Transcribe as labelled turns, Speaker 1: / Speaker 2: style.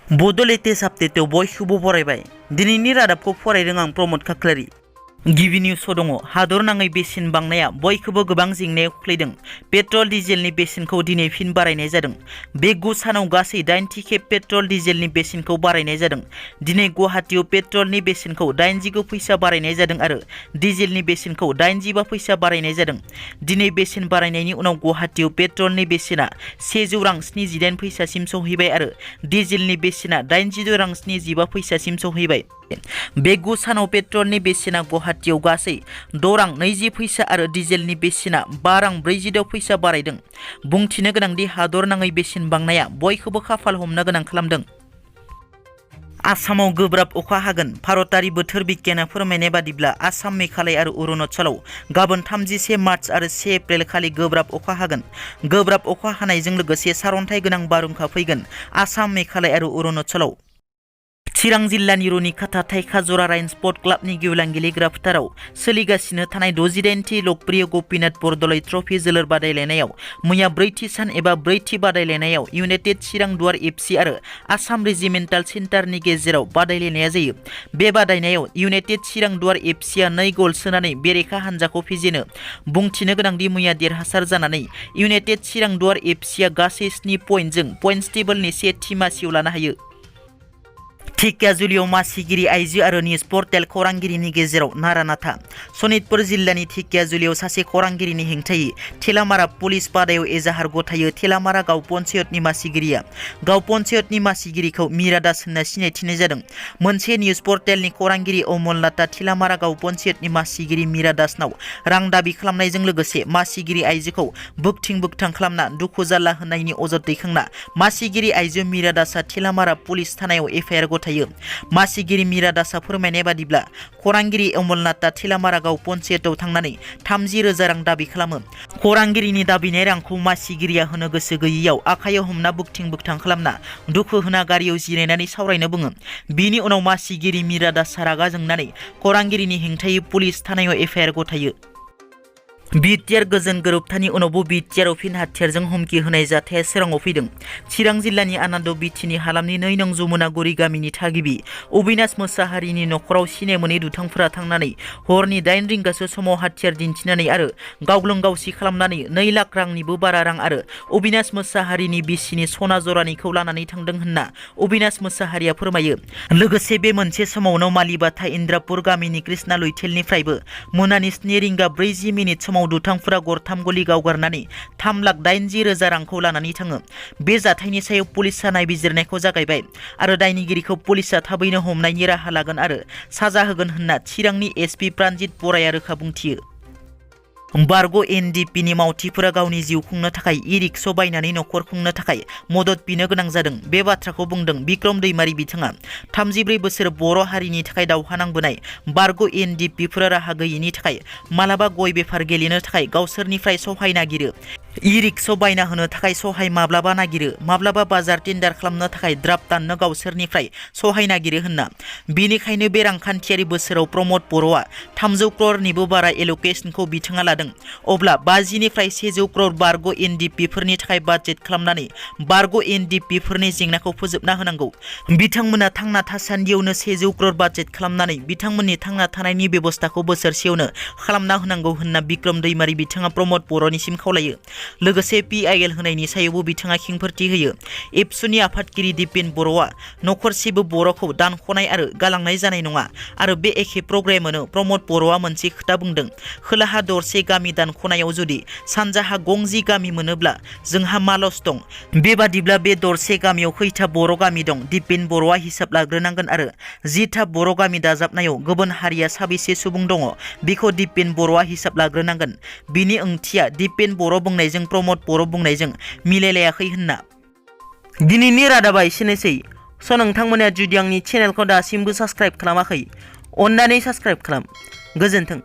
Speaker 1: Bodo latest update बयखौबो फरायबाय दिनैनि रादाबखौ फरायदों आं प्रमद खाख्लारि गिबि निउसआव दङ हादर नाङै बेसेन बांनाया बयखौबो गोबां जेंनायाव खोख्लैदों पेट्रल डिजेलनि बेसेनखौ दिनै फिन बारायनाय जादों बे 9 सानाव गासै 8 खेब पेट्रल डिजेलनि बेसेनखौ बारायनाय जादों दिनै गुवाहाटीआव पेट्रलनि बेसेनखौ 89 फैसा बारायनाय जादों आरो डिजेलनि बेसेनखौ 85 फैसा बारायनाय जादों दिनै बेसेन बारायनायनि उनाव गुवाहाटीआव पेट्रलनि बेसेना 100 रां 78 फैसासिम सौहैबाय आरो डिजेलनि बेसेना 86 रां 75 फैसासिम सौहैबाय बे 9 सानाव पेट्रलनि बेसेना गुवाहाटीआव गासै 6 रां 20 फैसा आरो डिजेलनि बेसेना 5 रां 46 फैसा बारायदों बुंथिनो गोनांदि हादर नाङै बेसेन बांनाया बयखौबो खाफाल हमनो गोनां खालामदों आसामाव गोब्राब अखा हागोन भारतारि बोथोर बिगियाना फोरमायनाय बादिब्ला आसाम मेघालय आरो अरुणाचलाव गाबोन 31 मार्च आरो 1 एप्रिल खालि गोब्राब अखा हागोन गोब्राब अखा हानायजों लोगोसे सारअन्थाइ गोनां बारहुंखा फैगोन आसाम मेघालय आरो अरुणाचलाव चिरां जिल्लानि रुनिखाता थाइखाजरा राइन स्पर्ट क्लाबनि गेवलां गेलेग्रा फोथाराव सोलिगासिनो थानाय 68थि लकप्रिय गपिनाथ बरदलै ट्रफी जोलुर बादायलायनायाव मैया 4थि सान एबा 4थि बादायलायनायाव इउनाइटेड चिरां दुवार एफसि आरो आसाम रेजिमेन्टाल सेन्टारनि गेजेराव बादायलायनाया जायो बे बादायनायाव इउनाइटेड चिरां दुवार एफसिआ 2 गल सोनानै बेरेखा हान्जाखौ फेजेनो बुंथिनो गोनांदि मैया देरहासार जानानै इउनाइटेड चिरां दुवार एफसिआ गासै 7 पइन्टजों पइन्टस टेबोलनि सेथि मासियाव लानो हायो धेकियाजुलियाव मासिगिरि आइजो आरो निउज पर्टेल खौरांगिरिनि गेजेराव नारा-नाथा सनितपुर जिल्लानि धेकियाजुलियाव सासे खौरांगिरिनि हेंथायै थेलामारा पुलिस बादायाव एजाहार गथायो थेलामारा गाव पन्चायतनि मासिगिरिया गाव पन्चायतनि मासिगिरिखौ मीरा दास होनना सिनायथिनाय जादों मोनसे निउज पर्टेलनि खौरांगिरि अमलनाथा थेलामारा गाव पन्चायतनि मासिगिरि मीरा दासनाव रां दाबि खालामनायजों लोगोसे मासिगिरि आइजोखौ बोगथिं-बोगथां खालामना दुखु जारला होनायनि अजद दैखांना मासिगिरि आइजो मीरा दासआ थेलामारा पुलिस थानायाव एफआइआर गथायो मासिगिरि मीरा दासआ फोरमायनाय बादिब्ला खौरांगिरि अमलनाथा थेलामारा गाव पन्चायतआव थांनानै 30,000 रां दाबि खालामो खौरांगिरिनि दाबिनाय रांखौ मासिगिरिया होनो गोसो गैयैयाव आखायाव हमना बोगथिं-बोगथां खालामना दुखु होना गारियाव जिरायनानै सावरायनो बुङो बिनि उनाव मासिगिरि मीरा दासआ रागा जोंनानै खौरांगिरिनि हेंथायै पुलिस थानायाव एफआइआर गथायो बिटिआर गोजोन गोरोबथानि उनावबो बिटिआरआव फिन हाथियारजों हुमखि होनाय जाथाया सोराङाव फैदों चिरां जिल्लानि आनन्द बिटिनि हालामनि 2 नं जमुनागुरि गामिनि थागिबि अबिनाश मोसाहारिनि नखराव सिनाय मोनै दुथांफोरा थांनानै हरनि 8 रिंगासो समाव हाथियार दिन्थिनानै आरो गावग्लुं गावसि खालामनानै 2 लाख रांनिबो बारा रां आरो अबिनाश मोसाहारिनि बिसिनि सना जरानिखौ लानानै थांदों होनना अबिनाश मोसाहारिया फोरमायो लोगोसे बे मोनसे समावनो मालिबाथा इन्द्रापुर गामिनि कृष्णा लैथेलनिफ्रायबो मोनानि 7 रिंगा 40 मिनिट समाव दुथांफोरा गरथाम गलि गावगारनानै 3,80,000 रांखौ लानानै थाङो बे जाथायनि सायाव पुलिसआ नायबिजिरनायखौ जागायबाय आरो दायनिगिरिखौ पुलिसआ थाबैनो हमनायनि राहा लागोन आरो साजा होगोन होनना चिरांनि एसपि प्रानजित बराया रोखा बुंथियो बारग' एनडिपिनि मावथिफोरा गावनि जिउ खुंनो थाखाय इ-रिक्सा बायनानै नखर खुंनो थाखाय मदद बिनो गोनां जादों बे बाथ्राखौ बुंदों बिक्रम दैमारि बिथाङा 34 बोसोर बर' हारिनि थाखाय दावहा नांबोनाय बारग' एनडिपिफोरा राहा गैयिनि थाखाय मालाबा गय बेफार गेलेनो थाखाय गावसोरनिफ्राय सहाय नागिरो इ-रिक्सा बायना होनो थाखाय सहाय माब्लाबा नागिरो माब्लाबा बाजार टेन्डार खालामनो थाखाय ड्राफ्ट दाननो गावसोरनिफ्राय सहाय नागिरो होनना बेनिखायनो बे रांखान्थियारि बोसोराव प्रमद बर'आ 300 क्ररनिबो बारा एल'केशनखौ बिथाङा लादों अब्ला 50निफ्राय 100 क्रर बारग' एनडिपिफोरनि थाखाय बाजेट खालामनानै बारग' एनडिपिफोरनि जेंनाखौ फोजोबना होनांगौ बिथांमोना थांना थासान्दियावनो 100 क्रर बाजेट खालामनानै बिथांमोननि थांना थानायनि बेबस्थाखौ बोसोरसेयावनो खालामना होनांगौ होनना बिक्रम दैमारि बिथाङा प्रमद बर'निसिम खावलायो लोगोसे पिआइएल होनायनि सायावबो बिथाङा खेंफोरथि होयो एबसुनि आफादगिरि दिपेन बर'आ नखरसेबो बर'खौ दानख'नाय आरो गालांनाय जानाय नङा आरो बे एखे प्रग्रामावनो प्रमद बर'आ मोनसे खोथा बुंदों खोलाहा दरसे गामि दानख'नायाव जुदि सानजाहा गंजि गामि मोनोब्ला जोंहा मा लस दं बेबादिब्ला बे दरसे गामियाव खैथा बर' गामि दं दिपेन बर'आ हिसाब लाग्रोनांगोन आरो 10था बर' गामि दाजाबनायाव गुबुन हारिया साबेसे सुबुं दङ बेखौ दिपेन बर'आ हिसाब लाग्रोनांगोन बिनि ओंथिया दिपेन बर' बुंनायजों प्रमद बर' बुंनायजों मिलायलायाखै होनना दिनैनि रादाबा एसेनोसै नोंथांमोना जुदि आंनि चेनेलखौ दासिमबो साबस्क्राइब खालामाखै अन्नानै साबस्क्राइब खालाम गोजोन्थों।